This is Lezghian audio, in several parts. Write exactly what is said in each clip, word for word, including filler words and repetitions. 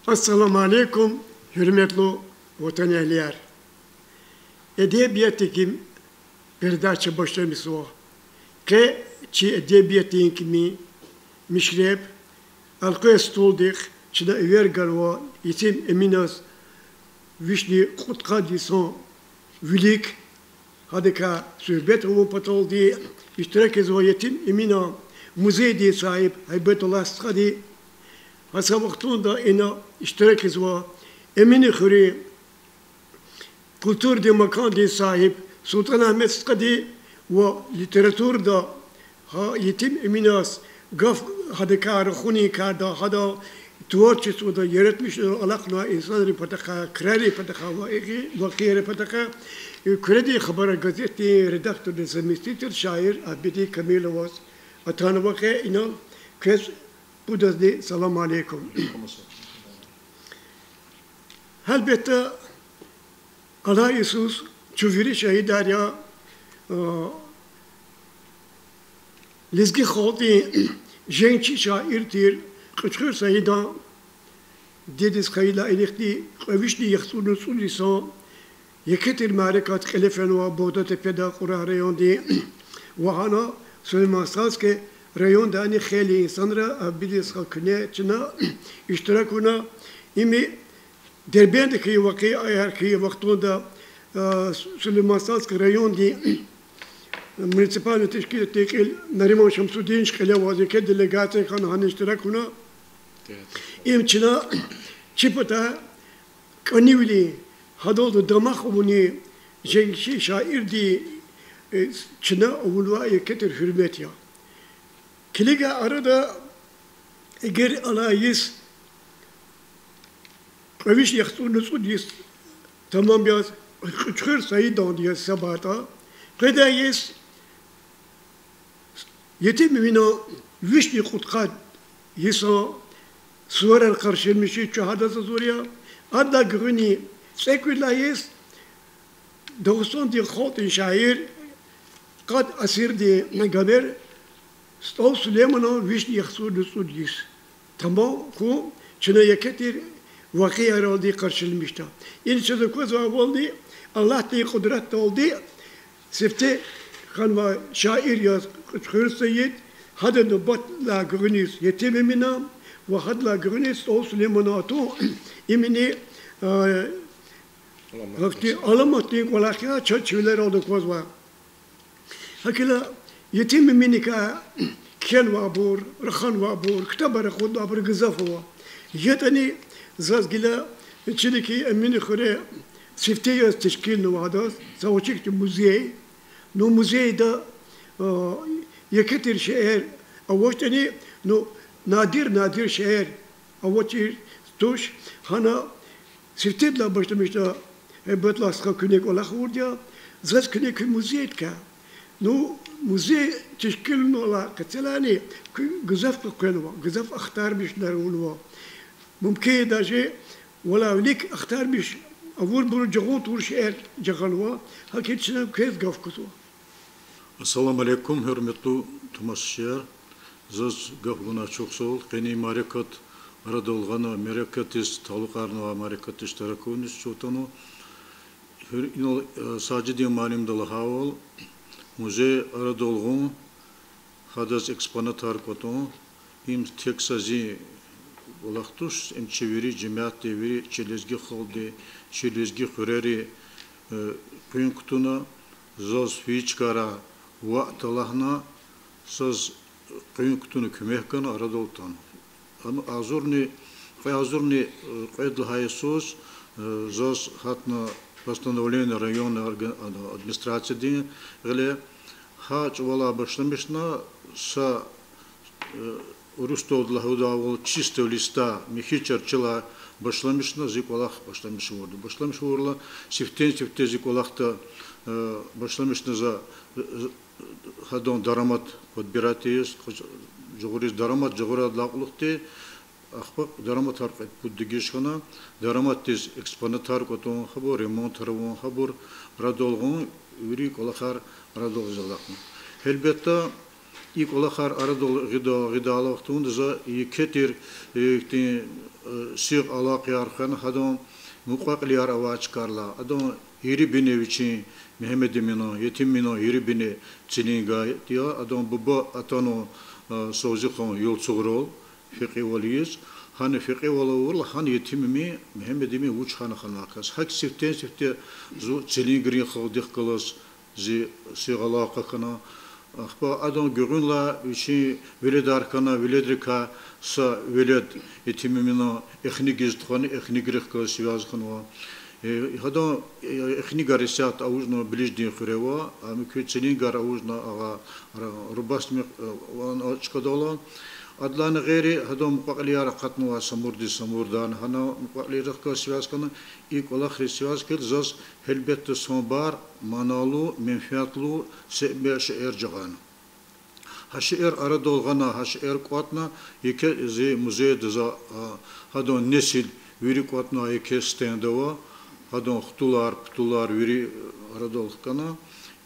Ассаламу алейкум, гьуьрметлу ватанэгьлияр! Эдебиятдин передача башламишзава. Къе чи эдебиятдин кими мишреб, элкъвей столдихъ чна эвер ганва Етим Эминаз вишни кьудкъад йисан вилик, гьадакай суьгьбет авун паталди, иштиракзава Етим Эминан музейдин сагьиб Гьайбатуллагь стхади. Гьа са вахтунда ина иштиракзава Эминхуьруьн культурадин макандин сагьиб СултӀан-Агьмед стхади ва литературада гьа Етим Эминаз гаф, гьадакай рахунин карда, гьадан творчествода, яратмишунал алакьнавай инсанрин патахъай, крарин патахъай ва и вакъиайрин патахъай, э, Куьредин хабарар газетдин редактордин заместитель шаир Абидин Камиловаз атанва. Къе инал квез пудазни салам алейкум. Гьелбетда, алай йисуз чун вири шагьидар я, а, лезги халкьдин женгчи шаир тир Кьуьчхуьр Саидан дидедиз хьайила, инихъди кьве вишни яхцӀурни цӀуд йисан еке тир мярекат кьиле фенва Бугъдатепеда, Кьурагь райондин, ва гьана Сулейман-Стальский райондани хейлин инсанри, Абидин стха, куьне чна иштирак авуна. Им Дербентда хьайи вакъиаяр хьайи вахтунда, а, Сулейман-Стальский райондин муниципальный тешкилатдин кьил Нариман Шамсудинович кьиле аваз еке делегация хьана гьана иштирак авуна. Им чна чи патай кӀанивилин, гьадалди дамах авунин женгчи шаирдиз, э, чна авунвай еке тир гьуьрмет я. Килигай арада, эгер алай йис кьве вишни яхцӀурни цӀуд йис тамам яз, Кьуьчхуьр Саиданди яз гьисабайтӀа, къведай йис Етим Эминан вишни кьудкъад йисан суварар къаршиламишиз чун гьадаз гьазур я. Адалай гуьгъуьниз цӀекӀуьд лагьай йис Дагъустандин халкьдин шаир, къад асирдин гамер СтӀал Сулейманан вишни яхцӀурни цӀуд йис тамам хьун чна еке тир вакъиайралди къаршиламишда. Ина чаз аквазвайвални, Аллагьдин къудратдалди, сифте хьанвай шаир яз Кьуьчхуьр Саид, гьадан нубатдилай гуьгъуьниз Етим Эминан ва гьадалай гуьгъуьниз СтӀал Сулейманан атун, имни, а, гьахьтин аламатдин кӀвалах я, чаз чи вилералди аквазва. ГьакӀ хьайила, Етим Эминикай кхьенвайбур, раханвайбур, ктабар акъуднавайбур гзаф ава. ЯтӀани заз гила чилики Эминхуьре сифте яз тешкилнава гьадаз са вичик тир музей. Ну, музейда, а, еке тир шейэр авачтӀани, ну, надир-надир шейэр авачир туш, гьана сифтедилай башламишна, Гьайбатуллагь стха, куьне кӀвалах авурди я, заз куьне куь музейдикай. Ну, музей тешкилнавайла къецелайни куьн гзаф къекъвенва, гзаф ахтармишунар авунва. Мумкин я, даже валай вилик ахтармиш авурбуру жагъун тавур шейэр жагъанва, гьакӀ хьайила чна квез гаф гузва. Ассаламу алейкум, гьуьрметлу тамашачияр! Заз гаф гунай чухсагъул. Къенин мярекат арадал гъана, мярекатдиз талукьарнавай мярекатда иштирак авуниз чун атанва. Гьуьр-, инал, э, Сажидин муаллимди лагьайвал, музей арадал гъун, гьадаз экспонатар кӀватӀун, им тек са зи кӀвалах туш, им чи вири жемятди, вири чи лезги халкьди, чи лезги хуьрери, э, къуьн кутуна, заз физ чкайрай ваъ талгьана, заз къуьн кутуна куьмек гана арадал атана. Ам агъзурни, кьве агъзурни, э, кьвед лагьай йисуз, э, заз гьатна постановление районной орга-, а, администрациядин гъиле, гьа чӀавалай башламишна са, э, урусдалди лугьудайвал чистого листа, михьи чарчелай башламишна зи кӀвалах башламишзавайди. Башламишзавайла сифтени-сифте зи кӀвалахда, э, башламишна за, э, гьадан дарамат подбирать ийиз, жагъуриз дарамат жагъурайдалай кьулухъди, ахпа дараматар кьвед-пуд дегиш хьана, дараматдиз экспонатар кӀватӀун, гьабур ремонтар авун, гьабур арадал гъун, вири кӀвалахар арадал гъиз алахъна. Гьелбетда, И кӀвалахар арадал гъида-, гъидайла вахтунда за еке тир, э, ихьтин, э, сигъ алакъаяр хвена гьадан мукьва-кьилияр авай чкайрилай. Адан ери бине вичин, Мегьамед-Эминан, Етим Эминан ери бине Цилингай я, адан буба атана, э, Савзихан Ялцугърал фекьивал ийиз. Гьана фекьивал авурла, гьана Етим Эмин, Мегьамед-Эмин вуч хьана хьанвай кас. ГьакӀ сифтени-сифте зун Цилингрин халкьдихъ галаз зи сигъ алакъа хьана. Ахпа адан гуьгъуьнлай вичин веледар хьана, веледрикай са велед Етим Эминан эхцигиз тухвана, эхцигрихъ галаз связь хьанва. Э, гьадан, э, эхцигар исятда авуна Ближдин хуьре ава, ам куь Цилингар авуна агъа Ра-, Рубасдин, э, ван чкадал. Адалайни гъейри гьадан мукьва-кьилияр акъатнавай Самурдиз, Самурдан гьана мукьва-кьилийрихъ галаз связь хьана, и кӀвалахриз связь хьайила заз гьелбетда санбар маналу, менфятлу се-, шейэр жагъана. Гьа шейэр арадал гъана, гьа шейэр кӀватӀна, еке зи музейда за, а, гьадан несил вири кӀватӀна еке стенд ава, гьадан хтулар, птулар вири арадал хкана.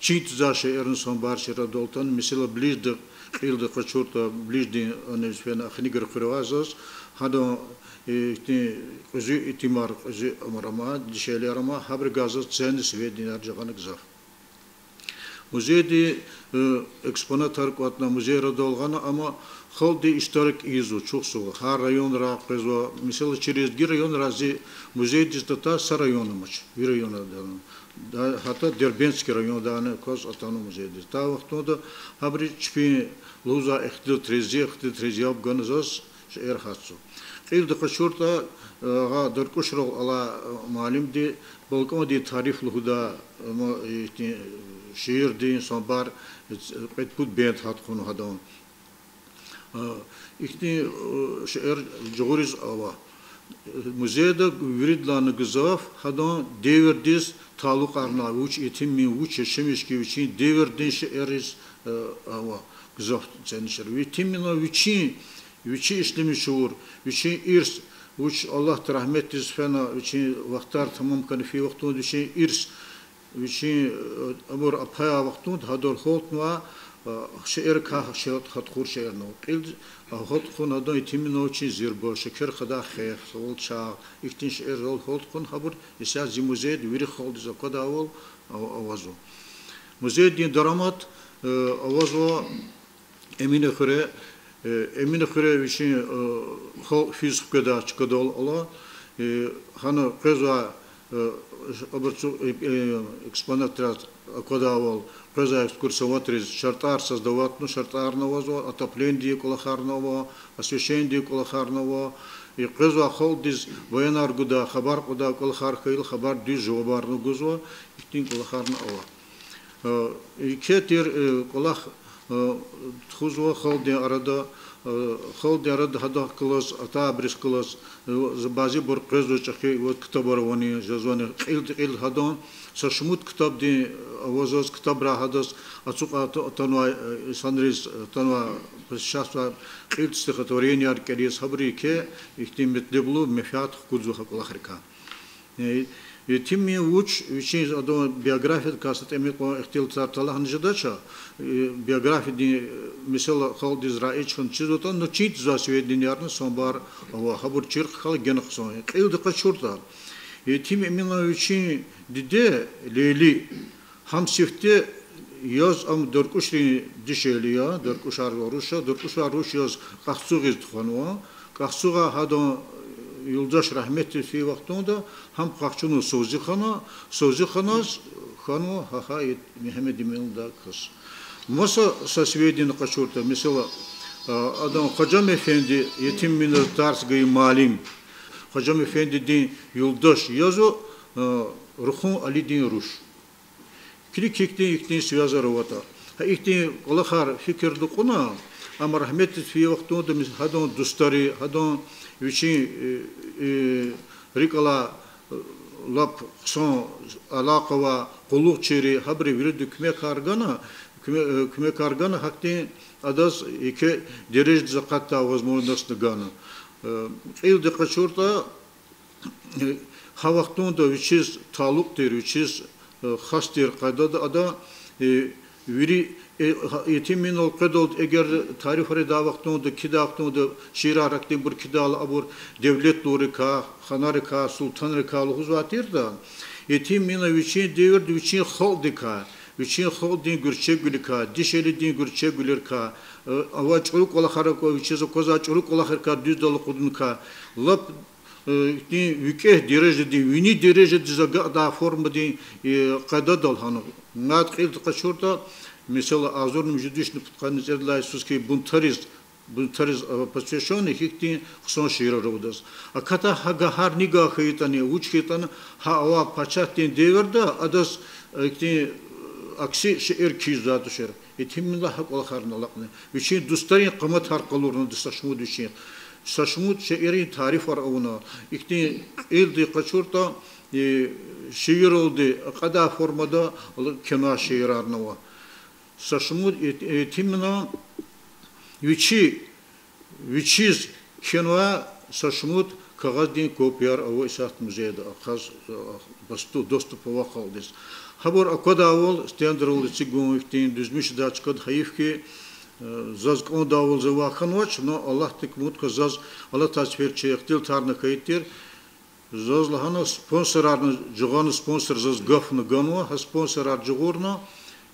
Чин тийизвай шейэрни санбар шейэр арадал атана, месела, Ближда, кьилди къачуртӀа, Ближдин аниз фена, Эхцигра хуьре авай заз, гьадан, э, ихьтин кьуьзуь итимар, кьуьзуь амар ама, дишегьлияр ама, гьабурувай заз ценный сведенияр жагъана гзаф. Музейди, э, экспонатар кӀватӀна, музей арадал гъана, амма халкьди иштирак ийизва, чухсагъул. Гьар районрай къвезва, месела, чи лезги районрай зи музейдиз татай са район амач, ви районра дана. Да, гьатта Дербентский райондайни кваз атанва музейдиз. Та вахтунда гьабуру чпин лугьузвай ихтилатриз, зи ихтилатриз яб гана заз шейэр гьатзава. Кьилди къачуртӀа, э, агъа Даркьушрал алай, э, муаллимди балкӀандин тариф лугьудай, э, ма, ихьтин, э, шиирдин санбар, э, кьвед-пуд бенд гьат хьун гьадан. Э, ихьтин, э, шейэр жагъуриз ава. Музейда виридалайни гзаф гьадан девирдиз талукьарнавай, вуч Етим Эмин, вуч яшамиш хьи, вичин девирдин шейэриз, э, ава гзаф ценный шейэр. Етим Эмина вичин, вичи ишлемиш авур, вичин ирс, вуч Аллагьди рагьметдиз фена, вичин вахтар тамам хьана фейи вахтунда вичин ирс, вичин, э, абур паяй вахтунда гьадан гьалтнавай, э, шейэр квай, шейэр гьат хьур шейэрни ава. Кьилди гьат хьун гьадан Етим Эминан вичин зирба, Шекер хадай хех, Савал чагъ, ихьтин шейэрал гьат хьун, гьабур исятда зи музейда вири халкьдиз аквадайвал ав-, авазва. Музейдин дарамат, э, авазва Эминхуьре, э, Эминхуьре вичин, э, халкь физ хкведай чкадал ала, э, гьана къвезвай, э, абур цу-, э, э, экспонатриз аквадайвал, къвезвай экскурсоводриз шартӀар создаватьна, шартӀарни авазва, отоплениедин кӀвалахарни ава, освещениедин кӀвалахарни ава, э, къвезвай халкьдиз баянар гудай, хабар кьудай кӀвалахар хьайила, хабар дуьз жавабарни гузва, ихьтин кӀвалахарни ава. Э, еке тир, э, кӀвалах, э, тухузва халкьдин арада, э, халкьдин арада гьадахъ галаз, атайбуруз галаз, э, за бязибуру къвезва чӀехи, вот, ктабар авани, жезвани, кьилди-кьилди гьадан, са шумуд ктабдин, э, авазва, ктабрай гьадаз ацукьай та-, атанвай, э, инсанриз, атанвай, посещавши кьилди стихотворенияр кӀелиз, гьабуру еке ихьтин метлеблу менфят хкудзава гьа кӀвалахрикай. Э, Етим Эмин вуч, вичин, адан биографиядикай са тӀимил кьван ихтилатар талгьана жедач, э, биографиядин, э, месела халкьдиз раиж хьун чизватӀа, ну, чин тийизвай сведениярни санбар ава, гьабур чир хьайила гена хъсан я. Кьилди къачуртӀа, Етим Эминан вичин диде Лейли, гьам сифте яз ам Даркьушрин дишегьли я, Даркьушар руш я, Даркьушар руш яз Кьахцугъиз тухванва. Кьахцугъай гьадан юлдаш рагьметдиз фейи вахтунда гьам къахчунва Савзихана, Савзиханаз хьанва гьа, гьа Мегьамед Эминлудай кас. Маса са сведения къачуртӀа, месела, а, адан Хъважам-эфенди, Етим Эминаз тарс гайи муаллим, Хъважам-эфендидин юлдаш язва, а, Рухун Алидин руш. Килиг, гьихьтин, гьихьтин связар аватӀа. Гьа ихьтин кӀвалахар фикирда кьуна, ам рагьметдиз фейи вахтунда гьадан дустари, гьадан вичин, э, э, рикӀ алай, э, лап хъсан алакъа авай къуллугъчийри, гьабуру вирида куьмекар гана, куьме-, э, куьмекар гана, гьахьтин адаз еке дережадиз акъатдай возможностьни гана. Э, кьилди къачуртӀа, гьа вахтунда вичиз талукь тир, вичиз, э, хас тир къайдада ада, э, вири Э, гьа, Етим Эминал къведалди эгер тарифар ийидай вахтунда, кидай вахтунда, шиирар ахьтинбур кидайла, абур девлетлурикай, ханарикай, султанрикай лугьузвай тиртӀа, Етим Эмина вичин девирда вичин халкьдикай, вичин халкьдин гуьрчегвиликай, дишегьлидин гуьрчегвилерикай, э, авай чӀуру кӀвалахар аква, вичиз аквазвай чӀуру кӀвалахрикай дуьздал акъудуникай, лап, э, ихьтин викӀегь дережадин, вини дережадиз агакьдай формадин, э, къайдада лагьана. Мад кьилди къачуртӀа, месела, агъзурни муьжуьд вишни пудкъанни цӀерид лагьай йисуз хьи бунтариз, бунтариз, э, посвящённый гьихьтин хъсан шиирар ава адаз. Акатай гьа гагьар ни гагь хьайитӀани, вуч хьайитӀани, гьа авай пачагьдин девирда адаз, э, ихьтин, э, акси шейэр кхьизвайди тушир. Етим Эминал гьа кӀвалахарни алакьна. Вичин дустарин къаматар къалурна Са Шумуд вичин. Са Шумуд шейэрин тарифар авуна. Ихьтин кьилди къачуртӀа, э, шииралди акьадай формада ал-, кхьенвай шиирарни ава. Са Шумуд, Ет-, Етим Эмина вичи, вичиз кхьенвай Са Шумуд кагъаздин копияр ава исятда музейда, ахъаз, а, басту-, доступ авай халкьдиз. Гьабур аквадайвал стендрал эцигун, ихьтин дуьзмиш жедай чкад, гьайиф хьи, э, заз кӀандайвал завай хьанвач, но Аллагьдик умуд хьуй, заз алатай сефер чи ихтилатарни хьайиди тир. Заз лагьана, спонсорарни жагъана, спонсор заз гафни ганва, гьа спонсорар жагъурна,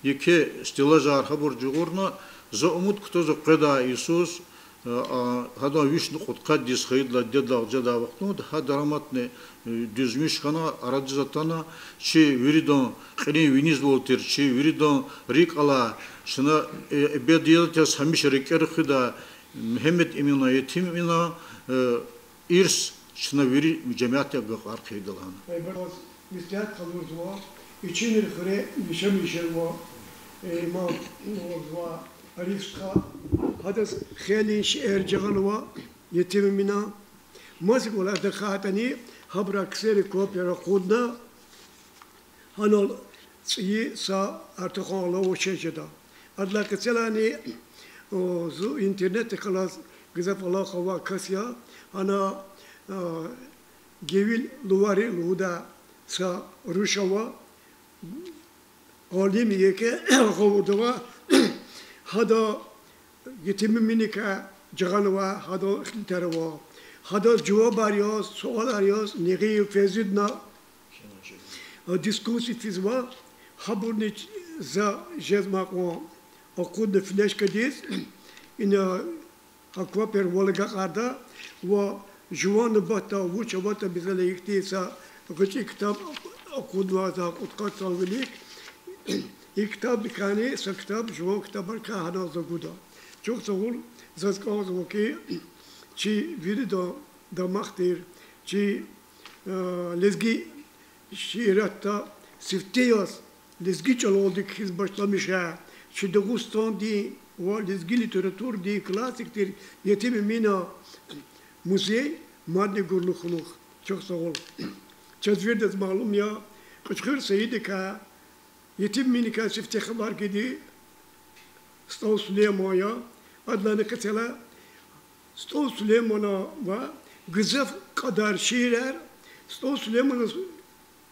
еке стеллажар гьабур жагъурна, за умуд кутазва къведай йисуз, а, гьадан вишни кьудкъад йис хьайидалай дидедал жедай вахтунда гьа дараматни, э, дуьзмиш хьана, арадиз атана, чи виридан кьилин винизвал тир, чи виридан рикӀ алай, чна, э, эбедиятда яз гьамиша рикӀера хуьдай Мегьамед Эмина, Етим Эмина, э, ирс чна вири жемятди агакьар хъийида лагьана. Ибуруз меслят къалурзава, Ичинри хуьре яшамиш жезва, э, имам лугьузва Ариф стха. Гьадаз хейлин шейэр жагъанва Етим Эмина. Маса кӀвалах тахьайтӀани, гьабурай ксери копияр акъудна, гьанал цӀийи са артухан алава чаз жеда. Адалай къецелайни, о, зун интернетдихъ галаз гзаф алакъа авай кас я. Гьана, а, Гевил луварин лугьудай са руш ава, алим я, еке гъавурда ава. Гьада Етим Эминикай жагъанвай, гьадан ихтилатар ава. Гьадаз жавабар яз, суалар яз Негъиев Фейзудина дискуссия физва, гьабурни за жезмай кьван акъудна флешкадиз, ина аквапер вал агакьарда, ва жуван нубатда вуч аватӀа, месела, ихьтин са гъвечӀи ктаб акъуднавай за кьудкъад салвилик, и ктабдикайни са ктаб, жуван ктабрикай гьана за гуда. Чухсагъул, заз кӀанзава хьи, чи виридан дамах тир, чи, э, лезги шииратда сифте яз лезги чӀалалди кхьиз башламишай чи Дагъустандин ва лезги литературадин классик тир Етим Эминан музей мадни гурлу хьунухь. Чухсагъул. Чаз виридаз малум я, Кьуьчхуьр Саидакай, Етим Эминикай сифте хабар гайиди СтӀал Сулейман я. Адалайни къецела СтӀал Сулейманан ва гзаф кьадар шиирар СтӀал Сулейманаз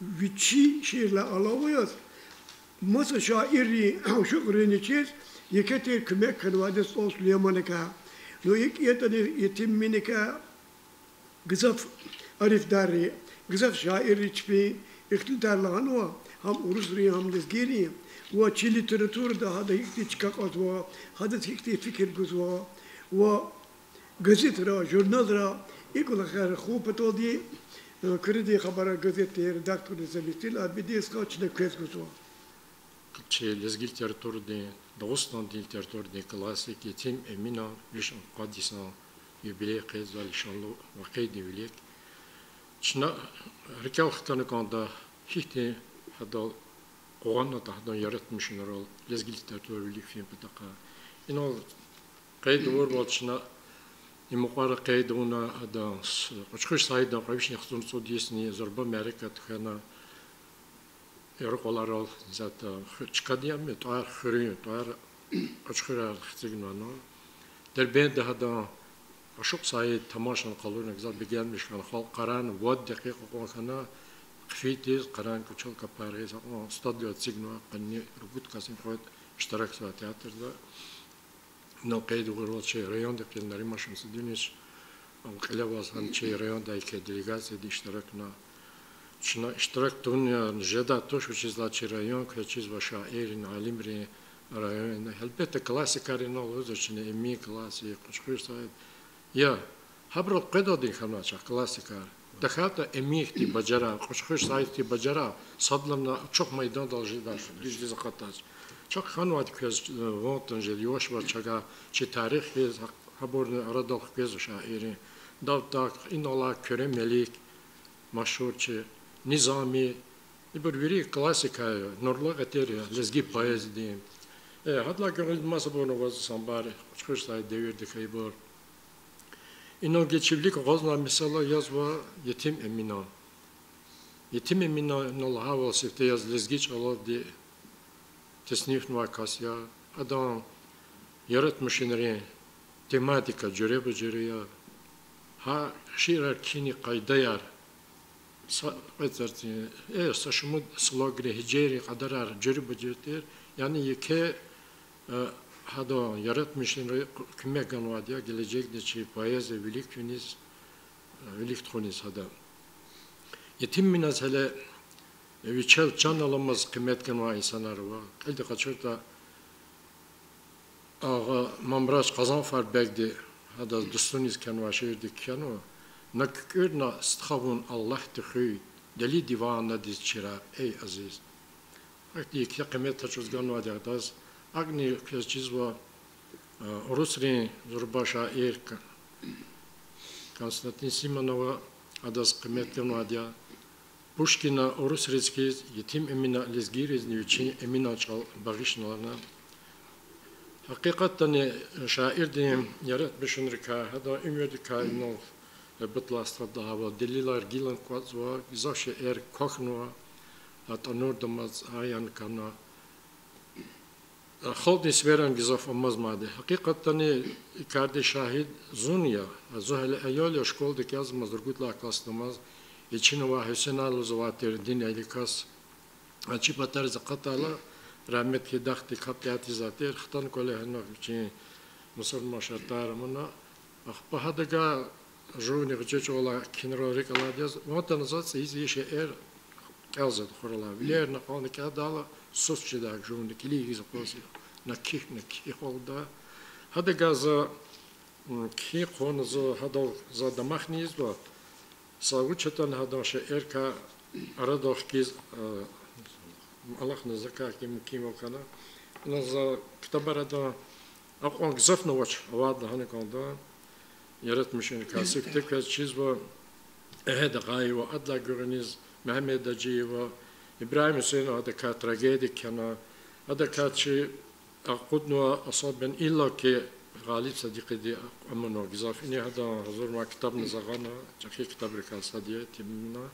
вичи шииррилай алава яз, маса шаиррин ашукьрини чиз, еке тир куьмек хьанвайди СтӀал Сулейманакай. Ну икӀ ятӀани Етим Эминикай гзаф арифдарри, гзаф шаирри чпин ихтилатар лагьанва, гьам урусрин, гьам лезгийрин, ва чи литературада гьада гьихьтин чка кьазва, гьадаз гьихьтин фикир гузва, ва газетра, журналра и кӀвалахар хун паталди, э, Куьредин хабарар газетдин редактордин заместитель Абидин стха чна квез гузва. Чи лезги литературадин, Дагъустандин литературадин классик Етим Эминан виш кьудкъад йисан юбилей къейдзавай лишанлу вакъиадин вилик. Чна рикӀел хтана кӀанда, гьихьтин гьадал къугъванатӀа гьадан яратмишунрал лезги литература вилик фин патахъай. Инал къейд авурвал чна и мукьвара къейд авуна, адан с-, Кьуьчхуьр Саидан кьве вишни яхцӀурни цӀуд йисни зурба мярекат хьана, яру кьвалерал, затӀ, ху-, чкадин ам я, тӀвар хуьруьн, тӀвар Кьуьчхуьрел эцигнавайни. Дербентда гьадан Ашукь Саид тамашан къалурна гзаф бегенмиш хьана, халкь къарагъна, вад декьикьа кьван хьана, хъфийиз, къарагъна кӀвачел капар гъиз, акьван устадвиле эцигнава, къанни ругуд касни кьвед иштиракзава театрда. Инал къейд авурвал, чи райондихъ галаз Нариман Шамсудинович, ам кьиле аваз гьана чи райондай еке делегацияди иштиракна. Чна иштирак тавуна жедай туш, вучиз лагьайтӀа чи район квез чизва шаиррин, алимрин район я. Гьелбетда, классикар инал лугьузва чна: Эмин Классик, Кьуьчхуьр Саид. Я, гьабурал къведалди хьанвай чахъ классикар. ТахьайтӀа Эминхъди бажарагъ, Кьуьчхуьр Саидхъди бажарагъ, садлагьана ачух майдандал жедач, дуьздиз акъатдач. Чахъ хьанвайди квез, э, ван тан жеда, яваш-яваш чна чи тарих хьиз, гьабурни арадал хквезва шаиррин. Давтагь, инал алай Куьре Мелик, машгьур чи, Низами, ибур вири классика я, нурлу гъетер я лезги поэзиядин. Э, гьадалай гуьгъуьниз масабурни авазва Самбар, Кьуьчхуьр Саид девирдик хьайибур. Инал гила чи вилик агъузнавай месэла язва Етим Эминан. Етим Эмина, инал лагьайвал, сифте яз лезги чӀалалди теснифнавай кас я. Адан яратмишунрин тематика жуьреба-жуьре я. Гьа шиирар кхьинин къайдаяр са кьве цӀарцин, э, са шумуд слогрин, гьижейрин кьадарар жуьреба-жуьре тир. Яни еке, э, гьадан яратмишунри куьмек ганвайди я гележегда чи поэзия вилик финиз, э, вилик тухуниз гьада. Етим Эминаз гьеле вичел чан аламаз къимет ганвай инсанар ава. Кьилди къачуртӀа, агъа Мамрач Къазанфарбегди гьадаз дустуниз кхьенвай шиирдик кхьенва: На куькӀуьрна стха вун, Аллагьди хуьй, дели диванадиз чирагъ, эй азиз. Гьахьтин еке къимет гьа чӀавуз ганвайди я адаз. АкӀни квез чизва, а, урусрин зурба шаир К-, Константин Симонова адаз къимет ганвайди я. Пушкина урусриз хьиз, Етим Эмина лезгийризни вичин Эминан чӀал багъишна лагьана. Гьакъикъатдани, шаирдин яратмишунрикай, гьадан уьмуьрдикай инал, э, бутластхада лагьайвал, делилар гилан кӀватӀзава, гзаф шейэр квахьнава, а тӀанурдамаз аян хьана. Халкьдин сивер гзаф амаз мад я. Гьакъикъатдани и кардин шагьид зун я. Зун гьеле аял я, школадик язамаз, ругуд лагьай классдамаз, ичинавай Гьуьсейнан лугьузвай тир динвилин кас. А чи патариз акъатайла, рагьмет хьуй, дахди капӀ ятӀизва тир, хтана кӀвале гьана вичин мусурман шартӀар амана. Ахпа гьадакай жувни гъвечӀи чӀавалай кхьинрал рикӀ алайди яз, ван тана заз цӀийиз и шейэр кӀелзавайди хуралай. Вилерни акьални кӀелдайла, сус жедай жувни, килигиз акъваз, на кхьихь, на кхьихь хьалда. Гьадакай за, м, кхьин хъувуна, за гьадал, за дамахни ийизва, са вуч ятӀани гьадан шейэрикай арадал хкиз, э, алахъна закай ким-, кимвал хьана. Ина за ктабар адан акьван гзафни авач, авайдалай гьана кӀанда. Яратмишуникай сифте квез чизва Эгьед Агъаева, адалай гуьгъуьниз Мегьамед Гьажиева, Ибрагьим Гьуьсейнов, адакай трагедия кхьена, адакай чи акъуднава особенно, иллаки Гъалиб Садикъиди амунва гзаф. Ина гьадан гьазурнавай ктабни за гъана, чӀехи ктабрикай сад я, Етим Эминан.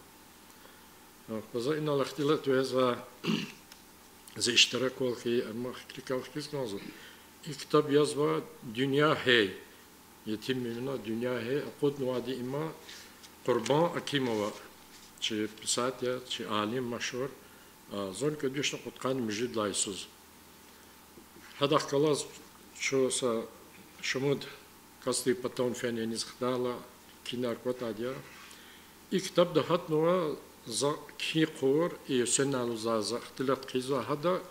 Ахпа за инал ихтилат вегьезвай, зи иштираквал хьайи, амма фикирикай вахкиз кӀанзава. И ктаб язва Дуьнья гьей. Етим Эминан Дуьнья гьей, акъуднавайди има Къурбан Акимова, чи писатель, чи алим машгьур, а, зун кӀуьд вишни кьудкъанни муьжуьд лагьай йисуз. Гьадахъ галаз чун са шумуд касдин патан фена иниз хтайла, кхьинар кӀватӀайди я. И ктабда гьатнава за кхьин хъувур, и Гьуьсейнан лугьузвай, за ихтилат хъийизвай гьада,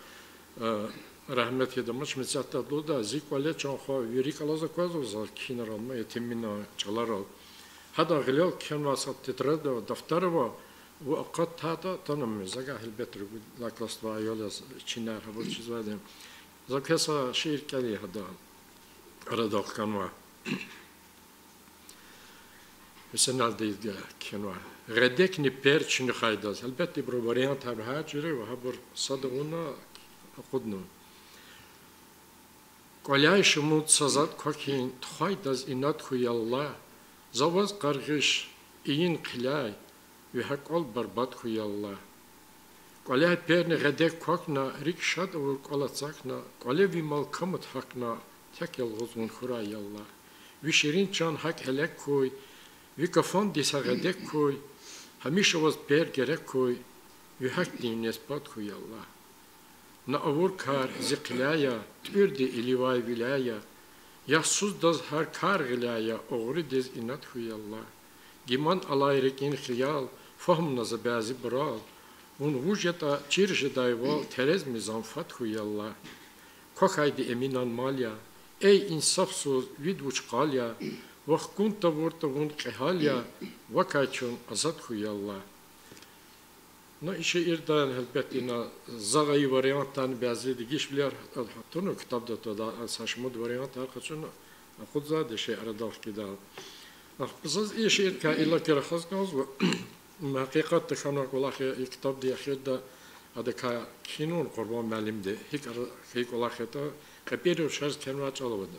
э, рагьмет хьуй, амач, мецятда лугьуда, зи кӀвале чан хва вири рикӀ алаз аквазва за кхьинрал, ма Етим Эминан чӀаларал. Гьадан гъилел кхьенвай са тетрадь ава, дафтар ава, вун акъатайтӀа, атанва, за гьелбетда, ругуд лагьай классда авай аял яз, чинар гьабур чизвайди. За квез са шиир кӀелин гьада, арадал хканвай. Гьуьсейналди кхьенвай. Гъедекни пер чуьнуьхайдаз. Гьелбетда, ибурун вариантар гьа жуьре ва гьабур сад авуна акъуднава. КӀваляй шумуд са затӀ квахьин тухвайдаз инад хьуй, я Аллагь, за ваз къаргъиш ийин хъиляй, ви гьа кӀвал барбатӀ хьуй, я Аллагь. КӀваляй перни гъедек квахьна, рикӀ шад авур кӀвал ацахьна, кӀвале ви малкамат гьахьна, тек-ялгъуз вун хьурай, я Аллагь. Ви ширин чан гьакӀ гьелек хьуй, ви кафанди са гъедек хьуй, гьамиша ваз пер герек хьуй, ви гьахьтин несбат хьуй, я Аллагь. На авур кар зи хъиляй я, тӀуьрди иливай виляй я, ягьсуздаз гьар кар гъиляй я, огъридиз инад хьуй, Аллагь. Гиман алай рикӀин хиял фагьумна за бязибурал, вун вуж ятӀа чир жедайвал, терез-мизан фад хьуй, Аллагь. Квахьайди Эминан мал я, эй, инсафсуз, вид вуч къал я, вахкун тавуртӀа вун кьегьал я, вакай чун азад хьуй, Аллагь. Ну, и шиирдай, гьелбетда, ина за гайи вариантдани бязи дегишвилер туна ктабда, тада са шумуд вариантар къачуна акъудзавайди шиир арадал хкида. Ахпа заз и шиирикай иллаки рахаз кӀанзава, гьакъикъатда хьанвай кӀвалах я и ктабдин эхирда, адакай кхьинун Къурбан муаллимди, гьикӀ ара-, гьи кӀвалах ятӀа, кьепӀирин рушариз кхьенвай чӀал авайди.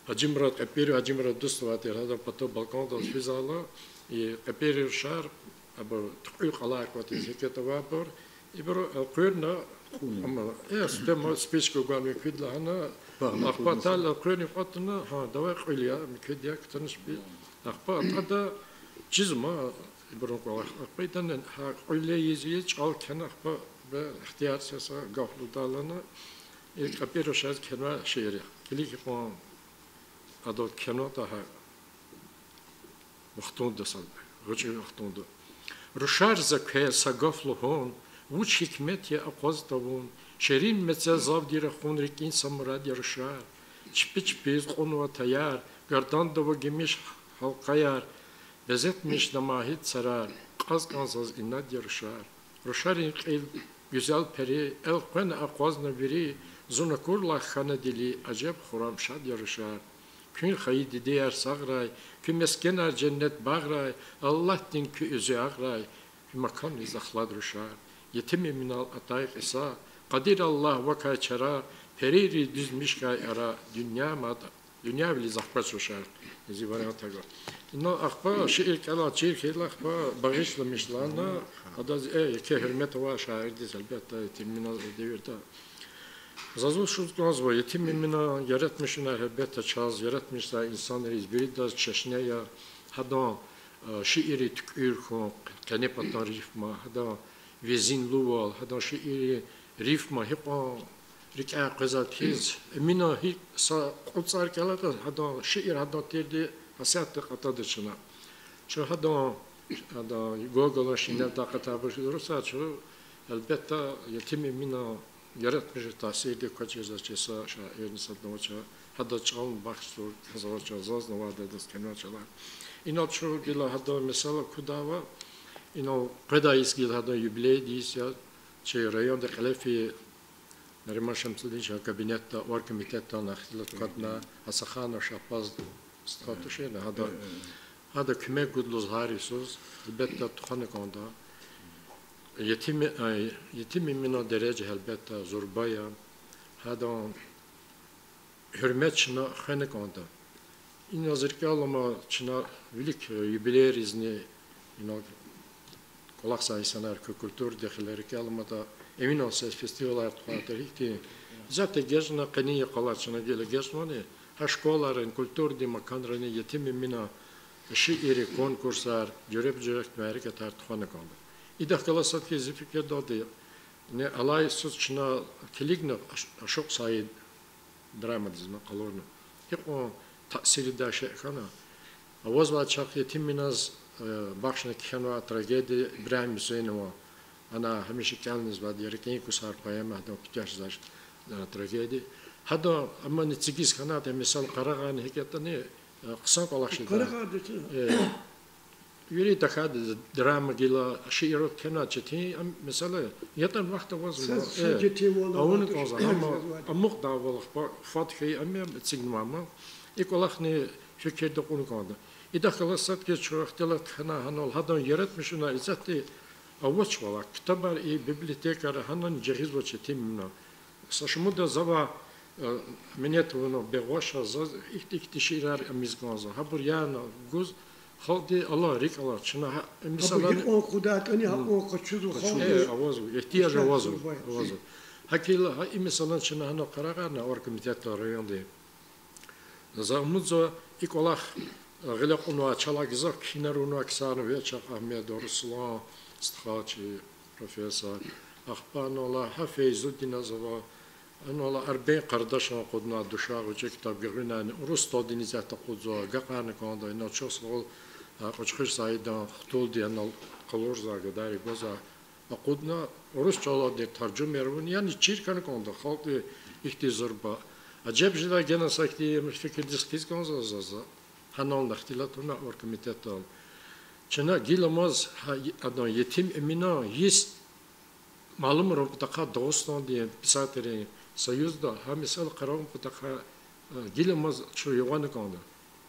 Гьажимурад, кьепӀирин Гьажимурад дуствай тир, гьадан патав балкӀандал физвайла, и кьепӀирин рушар, абур туькьуьр кьалай кӀватӀиз гьикӀ ятӀа авайбур, ибуру элкъуьрна, э, сутема, спичка гвай муькуьд лагьана, ахпа атайла элкъуьрна кӀватӀна, гьа, давай кьуьл ая, муькуьд я, кутанач би. Ахпа атӀада чизма ибурун кӀвалах. Ахпа идан гьа кьуьл ийиз-ийиз чӀал кхьена, ахпа бе ихтияр це са гаф лугьудайла лагьана, и кьепӀирин рушариз кхьенвай шиир я. Килиг гьикьван адал кхьенватӀа гьа вахтунда са, гъвечӀи вахтунда. Рушар, за квел са гаф лугьун, вуч гьикмет я акъваз тавун, ширин мецел завди рахун, рикӀин са мурад я, рушар. Чпи чпиз кьунва таяр, гарданда ава гимиш гьалкъаяр, безетмишна магьи царар, кьаз кӀан заз инад я, рушар. Рушарин кьил гуьзел пери, элкъвена акъвазна вири, зун акурлай хьана дили, ажеб хуррам шад я, рушар. Куьн хайи дидеяр сагърай, куь мескенар женнет багърай, Аллагьдин куь уьзуьагърай, куь маканриз ахлад, рушар. Етим Эминал атай кьиса, къадир Аллагь, вакай чара, перийриз дуьз миш хьай ара, дуьнья мад, дуьньявилиз ахквач, рушар. Зи вариант гьа. Ина ахпа шиир кӀелай чир хьайила, ахпа багъишламишна, адаз, э, еке гьуьрмет авай шаирдиз, гьелбетда, Етим Эминал девирда. Заз вуч лугьуз кӀанзава, Етим Эминан яратмишунар, гьелбетда, чаз яратмишзавай инсанриз виридаз чешне я. Гьадан, э, шиирри туькӀуьр хьун, къенепатан рифма, гьадан везинлувал, гьадан шииррин рифма гьикьван рикӀяй къвезвайди хьиз, Эминан гьи са кьуд цӀар кӀелайтӀа, гьадан шиир гьадан тирди гьасятда кьатӀадач чна. Чун гьадан, гьадан Гоголан шинелди акъатайбур хьиз, урусар чун, гьелбетда, Етим Эминан яратмишунрин таъсирдик квачирзавачир са шаирни садни авач, гьадаз чӀал бахшзавай кас авач, зазни авайди адаз кхьенвай чӀалар. Инал чун гила гьадан месэла кудайвал, инал къведай йис гила гьадан юбилейдин йис я, чи районда кьиле фейи Нариман Шамсудиновичан кабинетда оргкомитетдал ихтилат кватна, Гьасанханов Шагьбаз стха туширна, гьада, гьада куьмек гуда лугьуз гьар йисуз, гьелбетда, тухвана кӀанда. Етим, э, Етим Эминан дережа, гьелбетда, зурба я. Гьадан гьуьрмет чна хвена кӀанда. Инал зи рикӀел алама, чна вилик, э, юбилейризни, инал кӀвалахзавай инсанар, культурадин хилер рикӀел аламатӀа, Эминан са фестивалар тухвайтӀа, гьихьтин исятда эгечӀна, къенин йикъалай чна гила эгечӀнавани, гьа школайрани, культурадин маканрани Етим Эминан шииррин конкурсар, жуьреба-жуьре мярекатар тухвана кӀанда. Идахъ галаз сад хьиз зи фикирдалди, ни алай йисуз чна килигна Аш-, Ашукь Саид драмадизни къалурна. Гьикьван таъсирдай шей хьана. Авазвай чахъ Етим Эминаз, э, бахшна кхьенвай трагедия Ибрагьим Гьуьсейнован, ана гьамиша кӀелнизвайди я, РикӀин кусар поэма, гьадан куьтягь жезвай, э, трагедия. Гьада амма ни цигиз хьанайтӀа, месела, къарагъарна гьикӀ ятӀани, э, хъсан кӀвалах жеда. Э, вири тахьайтӀа драма гила, шиирар кхьенвай четин, ам, месела, ятӀани вахт авазма, э, авуна кӀанзава, амма амукьдайвал ахпа фад хьайи ам я эцигнавай ам. И кӀвалахни фикирда кьуна кӀанда. Идахъ галаз сад хьиз чун ихтилат хьана гьанал, гьадан яратмишунар исятда авачвал, ктабар и библиотекайра гьанани жагъизвач Етим Эминан. Са шумуда завай, э, минет авуна, бегъваш я, заз ихьтин-ихьтин шиирар амаз кӀанзава. Гьабур яна гуз, халкьди ала, рикӀ ала. Чна гьа, месела, гьикьван кьудайтӀани гьакьван къачузва халкьди. Э, авазва, ихтияж авазва, авазва. ГьакӀ хьайила, гьа и месела чна гьана къарагъарна оргкомитетдал райондин, за умудзава, и кӀвалах, э, гъиле кьунвай, чалай гзаф кхьинар авунвай ксарни, Вечагь Агьмед, Руслан, стха чи профессор, Ахпа анал гьа Фейзудиназ ава, анал Арбен Къардашан акъудна душа гъвечӀи ктаб гуьгъуьнани, урус столдин исятда акъудзава, агакьарна кӀанда, инал чухсагъул, а, Кьуьчхуьр Саидан хтулди анал къалурзавай гадайри гваз акъудна, урус чӀалалди таржума авуна, яни чир хьана кӀанда халкьди ихьтин зурба. Ажеб жедай гена са ихьтин фикирдиз хкиз кӀанзава заз, гьанални ихтилат авуна оргкомитетдал. Чна гиламаз гьа адан, Етим Эминан йис малумарун патахъай Дагъустандин писателрин союзда гьа месэла къарагъун патахъай, э, гиламаз чун югъана кӀанда.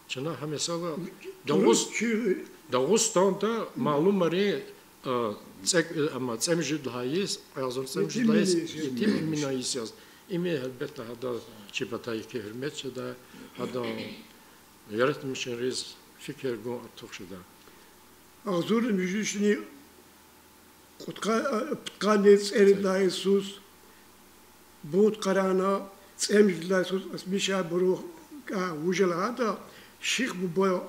Чна гьа месэла Дагъус-, Дагъустанда малумарин, э, цӀе-, ама цӀемуьжуьд лагьай йис, кьве агъзур цӀемуьжуьд лагьай йис, Етим Эминан йис яз. Им гьелбетда гьада чи патай еке гьуьрмет жеда, гьадан яратмишунриз фикир гун артух жеда. Агъзурни муьжуьд вишни кьудкъа-, пудкъанни цӀерид лагьай йисуз бунт къарагъна, цӀемуьжуьд лагьай йисуз асмишарбуру кӀа вуж я лагьайтӀа, Шихбуба,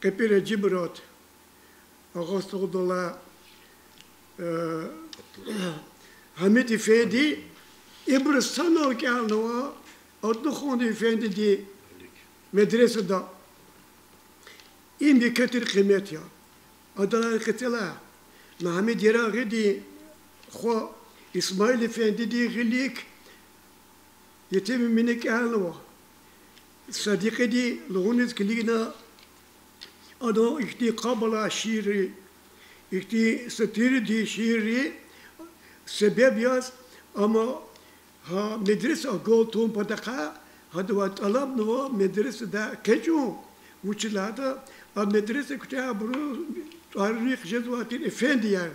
КьепӀи Раджибмурад, Агъа СтӀалдалай, э, Гьамид эфенди, ибур санал кӀелнава Адлухан эфендидин медресада. Им еке тир къимет я. Адалай къецелай Мегьамед Ярагъидин хва Исмаил эфендидин гъилик Етим Эмина кӀелнава. Садикьиди лугьуниз килигна, адан ихьтин къаб алай шиирри, ихьтин сатирдин шиирри себеб яз, амма гьа медреса агалун патахъай гьадавай тӀалабнава медресадай экъечӀун, вучиз лагьайтӀа а медреса куьтягьбуру тӀварунихъ жезвай тир эфендияр.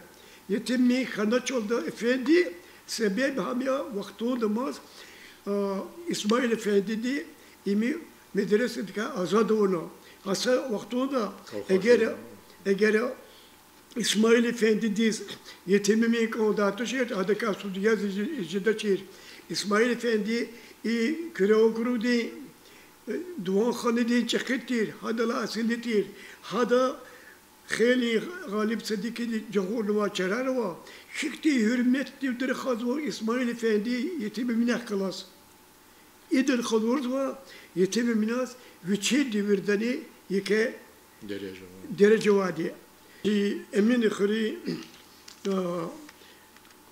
Етим Эмин хьаначалда эфенди, себеб гьам я вахтундамаз, а, Исмаил эфендиди им медресадикай азад авуна. Гьа са вахтунда эгер, эгер Исмаил эфендидиз Етим Эмин кӀандай тушир, адакай суд яз жедачир. Исмаил эфенди и Куьре округдин, э, Дуванханадин чӀехиди тир, гьадалай асили тир, гьада хейлин Гъалиб Садикьиди жагъурнавай чарар ава, гьихьтин гьуьрметдивди рахазва Исмаил эфенди Етим Эминахъ галаз. Идал къалурзава Етим Эминаз вичин девирдани еке дережа авайди. И Эминхуьруьн, а,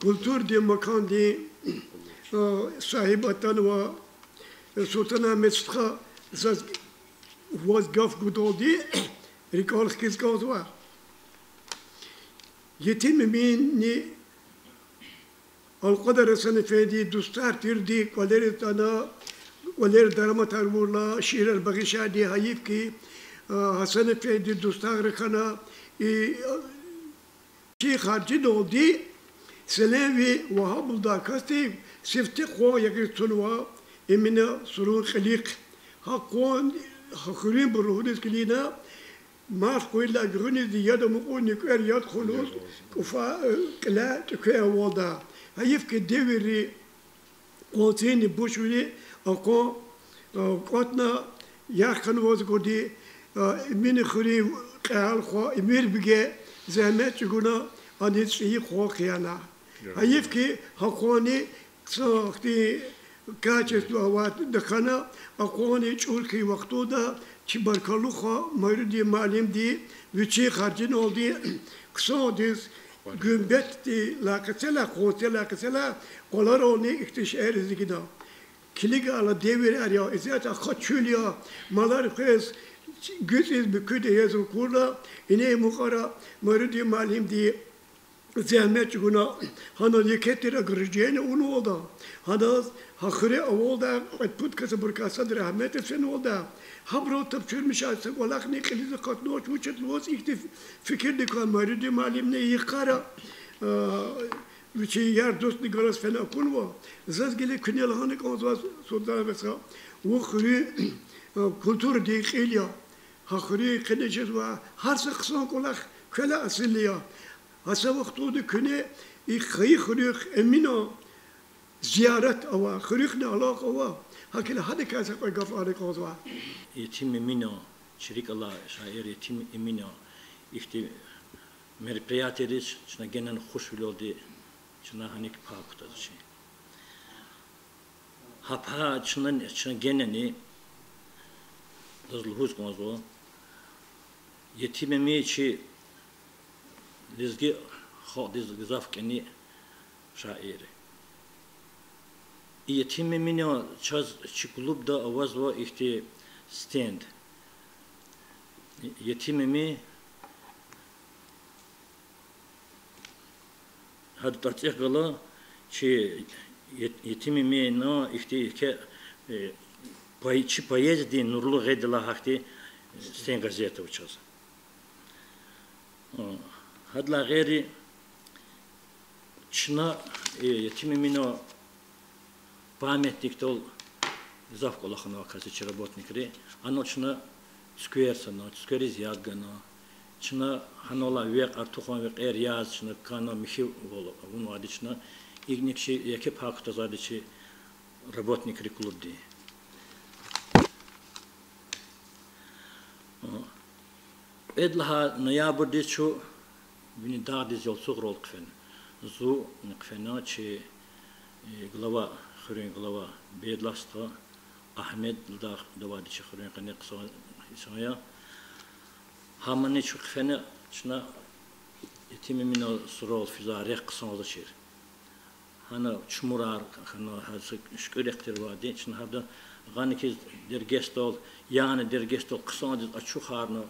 культурадин макандин, а, сагьиб атанва Султан-Агьмед стха, заз ваз гаф гудалди рикӀел хкиз кӀанзава. Етим Эминни Алкьвадар Гьасан эфендидин дустар тирди кӀвалер атана, кӀвалер дараматар авурла, шиирар багъишайди, гьайиф хьи, а, Гьасан эфендидин дустагъра хьана, и, а, чи харжидалди Селенви Вагьаб лугьудай касдив сифте къван ягъиз тунва Эмина сурун кьилихъ. Гьа къван, гьа хуьруьнбур лугьуниз килигна, марф къуйдалай гуьгъуьниз яд амукьун, нуькӀвер яд хъувуниз, кӀуфа, э, кьиляй тӀеквей авалда. Гьайиф хьи, девирри къванцинни бушвили, а къван, э, кӀватӀна, ярх хьанваз акурди, э, Эминхуьруьн кьегьал хва Эмирбиге зегьмет чӀугуна, аниз цӀийи къван хъияна. Гьайиф хьи, гьа къванни са ихьтин качество авай тахьана, а къванни чӀур хьайи вахтунда чи баркаллу хва Майрудин муаллимди вичин харжиналди хъсандиз гуьмбетдилай къецелай, къванцелай къецелай къваларални ихьтин шейэр эцигна. Килигайла, девирар я, исятда ахъа чуьл я, малар къвез, гуьцӀиз муькуьда яз акурла, ине мукьвара Майрудин муаллимди зегьмет чӀугуна, гьанал еке тир ограждение авунвалда, гьадаз гьа хуьре авалдай кьвед-пуд кас абурукай садра рагьметдиз фенвалда, гьабурал тапшурмишай са кӀвалахни кьилиз акъатнавач, вучиз лугьуз ихьтин фикирдик квай Майрудин муаллимни йикъара, а, вичин яр-дустни галаз фена акунва. Заз гила куьне лагьана кӀанзава, Султан-Агьмед стха, вун хуьруьн, а, культурадин кьил я. Гьа хуьруьн къене жезвай гьар са хъсан кӀвалах квелай асилли я. Гьа са вахтунда куьне и хайи хуьруьхъ Эминан зиярат ава, хуьруьхъни алакъа ава. ГьакӀ хьайила гьадакай са кьве гаф лагьана кӀанзава. Етим Эминан, чи рикӀ алай шаир Етим Эминан ихьтин мероприятиейриз чна генани хушвилелди Чна гьаник пай кутазвачни. Гьа пай чна, чна генани, заз лугьуз кӀанзава, Етим Эмин чи лезги халкьдиз гзаф кӀани шаир. И Етим Эминан чаз чи клубда авазва ихьтин стенд. Етим Эмин, гьада тӀварцӀихъ гала, чи Ет-, Етим Эминан ихьтин еке, э, по-, чи поэзиядин нурлу гъед лагьай гьахьтин стенд газет ава чаз. Гьадалай гъейри, чна, э, Етим Эминан памятникдал гзаф кӀвалахнавай кас я чи работникри. Анал чна цуьквер санал, цуьквериз яд гана. Чна гьаналай векь, артухан векьер яз, чна кана михьивал авунвайди чна. ИкӀник чи еке пай кутазвайди чи работникрин клубдин. Кьвед лагьай ноябрдиз чун Вини Дагъдиз Ялцугърал хъфена. Зунни хъфена, чи, э, глава, хуьруьн глава Бедласта Агьмед лугьудай авайди, чи хуьруьн къене хъсан инсан я. Гьамани чун хъфена, чна Етим Эминан сурал физвай рехъ хъсанзавачир. Гьана чумурар хьана, гьа са шуькӀуь рехъ тирвайди, чна гьада гъана хьиз дергесдал, яна дергесдал хъсандиз ачухарна,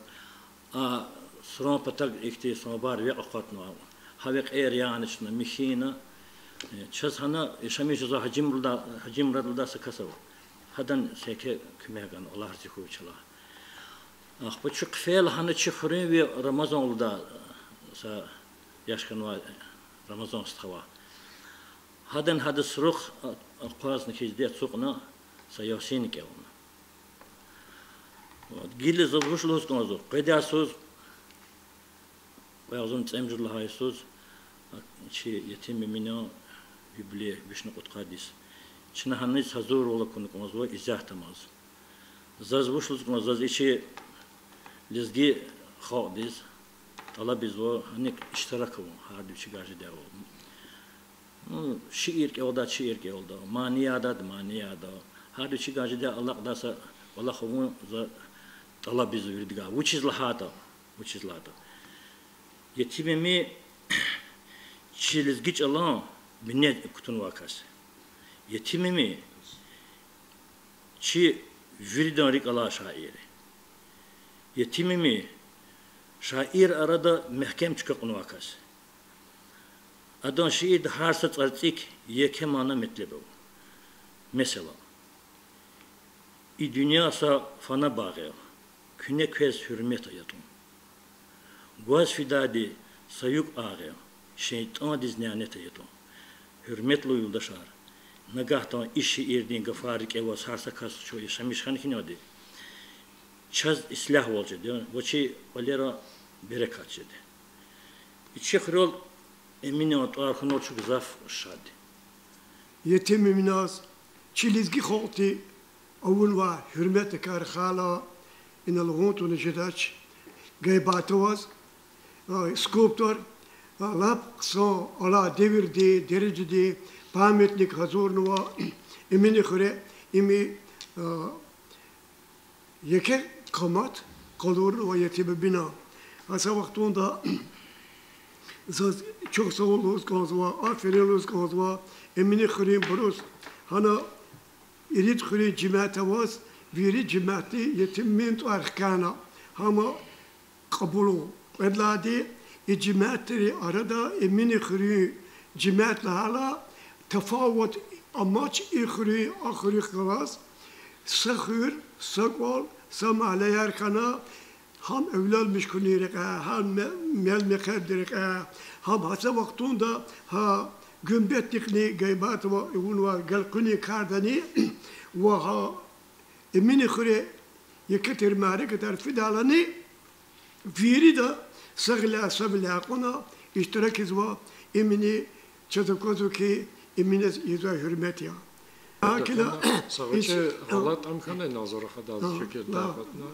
а суран патав ихьтин самобар векь акъатна, гьа векьер яна чна михьна. Э, чаз гьана яшамиш жезвай Гьажи Мурадлудай, Гьажи Мурадлудай са кас ава. Гьадан са еке куьмек гана, Аллагь рази хьуй вичелай. Ахпа чун хъфейла гьана чи хуьруьнви Рамазан лугьудай са яш хьанвай, Рамазан стха авай. Гьадан гьада сурухъ а-, акъвазна хьиз диде ацукьна, са Ясин кӀелна. Вот. Гила заз вуч лугьуз кӀанзава, къведай йисуз, кьве агъзурни цӀемуьжуьд лагьай йисуз, а, чи Етим Эминан юбилей, вишни кьудкъад йис. Чна гьаниз гьазурвал акуна кӀанзава, исятда амаз. Заз вуч лугьуз кӀанзава, заз и чи лезги халкьдиз тӀалабзава гьаник иштирак авун, гьарда вичи гажидайвал. Ну, шиир кӀелдай, шиир кӀелдай, мани ядайди, мани ядай. Гьарда вичи гажидай алакьдай са кӀвалах авун за тӀалабзава виридагай. Вучиз лагьайтӀа, вучиз лагьайтӀа, Етим Эмин чи лезги чӀалан бине кутунвай кас. Етим Эмин чи виридан рикӀ алай шаир. Етим Эмин шаир арада мягькем чка кьунвай кас. Адан шиирда гьар са цӀарцӀик еке мана-метлеб ава. Месела: и дуьнья са фана багъ я, куьне квез гьуьрмет ая тӀун. Гваз фидайди са юкӀ агъ я, шейтӀандиз нянет ая тӀун. Гьуьрметлу юлдашар, нагагьдан и шиирдин гафар рикӀе аваз гьар са кас чун яшамиш хьана хьиналди, чаз ислягьвал жеди ва чи кӀвалера берекат жеди. И чи хуьрел Эминан тӀвар хьунал чун гзаф шад я. Етим Эминаз чи лезги халкьди авунвай гьуьрметдикай рахайла, инал лугьун тавуна жедач, Гайбатоваз, а, скульптор, а, лап хъсан, алай девирдин дережадин памятник гьазурнава Эминхуьре, им, а, еке къамат къалурнава Етим Эминан. Гьа са вахтунда заз чухсагъул лугьуз кӀанзава, аферин лугьуз кӀанзава Эминхуьруьнбуруз. Гьана ирид хуьруьн жемят аваз, вири жемятди Етим Эминан тӀвар хкяна, гьам кьабулун. Кьвед лагьайди, и жемятдин арада Эминхуьруьн жемят лагьайла, тафават амач и хуьруьн а хуьруьхъ галаз. Са хуьр, са кӀвал, са магьлеяр хьана, гьам эвленмиш хьунин рекьяй, гьам ме-, мел-мехъердин рекьяй, гьам гьа са вахтунда гьа гуьмбетдихъни Гайбатова авунвай гелкъуьнин кардани ва гьа Эминхуьре еке тир мярекатар фидайлани, вирида са гъиляй, са виляй кьуна иштиракзава Эмини, чаз аквазва хьи, Эминаз ийизвай гьуьрмет я. Гьакӏ хьайила, са гъвечӏи гъалатӏ ам хьанай, Назура хада, чуьнки дагъватна,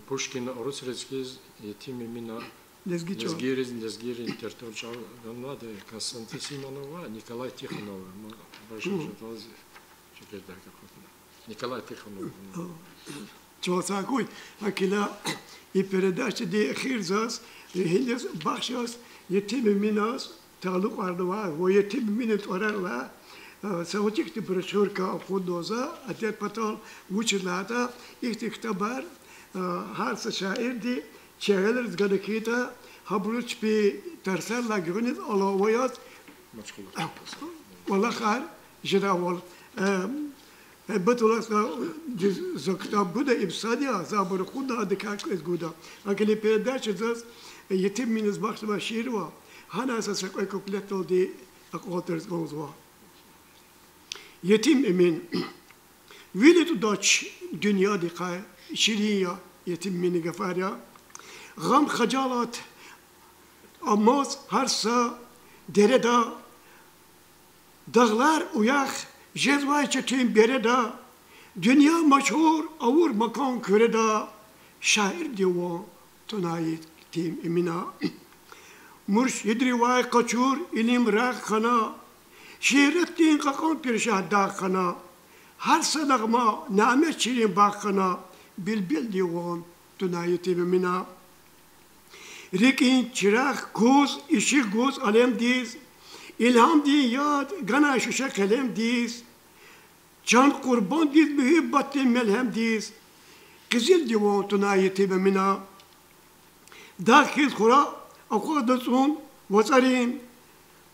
Пушкина урус лезгийиз Етим Эмина Лезги чӀал. Лезгийриз, лезгийрин тертор чӀал ганвайди Константин Симонов ва Николай Тихонов, ма бажа жедалди чӀикӀедайка кьатна. Николай Тихонов. Чалцакуй, гьакӀ хьайила, и передачадин эхир заз, гьиниз бахшаз Етим Эминаз талукьарнавай ва Етим Эминан тӀварар алай са гъвечӀи ихьтин брошюрка акъуднава за, адет патал, вучиз лагьайтӀа ихьтин ктабар гьар са шаирди чи аялриз гана хьайитӀа, гьабуруз чпи тарсарилай гуьгъуьниз алава яз кӀвалахар жедайвал. Гьайбатуллагь стхадиз за ктаб гуда, им сад я, за абур акъудна, адакай кьвед гуда. ГьакӀ хьайила передача заз Етим Эминаз бахшнавай шиир ва гьанай са кьве куплетдалди акьалтӀариз кӀанзава. Етим Эмин. Вил атӀудач дуьньядихъай, ширин я Етим Эминан гафар я. Гъам-хажалат амаз гьар са дереда, дагълар уях жезвай четин береда, дуьнья машгьур авур макан Куьреда, шаирдин ван тунай Етим Эмина. Муршидривай къачур илим рагъ хьана, шииратдин кьакьан пиршагь дагъ хьана, гьар са нагъма нямет ширин багъ хьана, билбилдин ван тунай Етим Эмина. РикӀин чирагъ куз, ишигъ гуз алемдиз, илгьамдин яд ганай шуьше къелемдиз, чан къурбандиз муьгьуьббатдин мелгьемдиз, къизилдин ван тунай Етим Эмина. Дагъ хьиз хура акъвазна цӀун вацӀарин,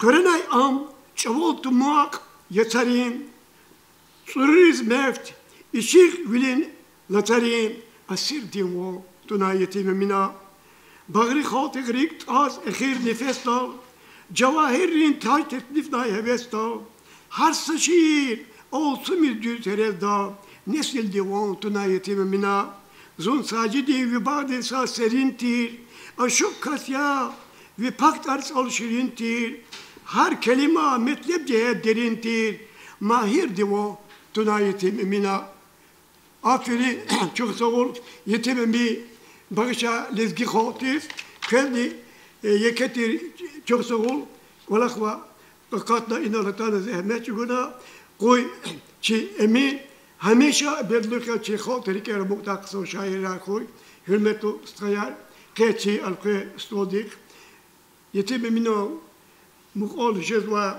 хъуьренай ам чӀавал тумакь яцарин, цӀуруриз мефт ишигъ вилин лацарин, асирдин ван тунай Етим Эмина. Багъри халкьдихъ рикӀ тӀаз эхир нефесдал, жавагьиррин таж теснифнай гьевесдал, гьар са шиир алцумиз дуьз гьерезда, несилдин ван тунай Етим Эмина. Зун Сажидин ви багъдин саз серин тир, ашукь кас я, ви пак тӀварцӀел ширин тир, гьар келима метлеб жигьет дерин тир, Магьирдин ван тунай Етим Эмина. Аферин, чухсагъул, Етим Эмин, багъишай лезги халкьдиз, квезни, э, еке тир, чухсагъул, кӀвалахвал акъатна, инал атана, зегьмет чӀугуна. Къуй чи Эмин гьамиша бедлугъ хьуй чи халкьдин рикӀера мукьдай хъсан шаиррай хьуй, гьуьрметлу стхаяр, къе чи элкъвей столдихъ. Етим Эминан мукьвал жезвай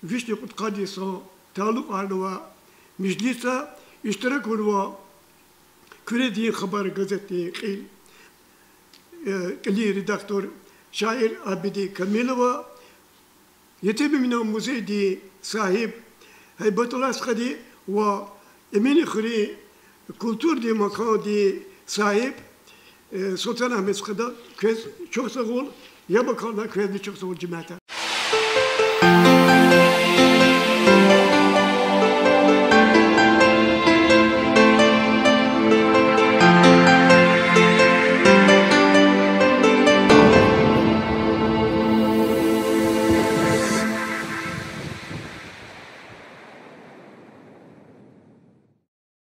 вишни кьудкъад йисан талукьарнавай межлисда иштиракунва Куьредин хабар газетдин кьил, э, кьилин редактор, шаир Абидин Камилова, Етим Эминан музейдин сагьиб Гьайбатуллагь стхади ва Эминхуьруьн культурадин макандин сагьиб, э, Султан-Агьмед стхади квез чухсагъул, яб акална квезни чухсагъул, жемятар.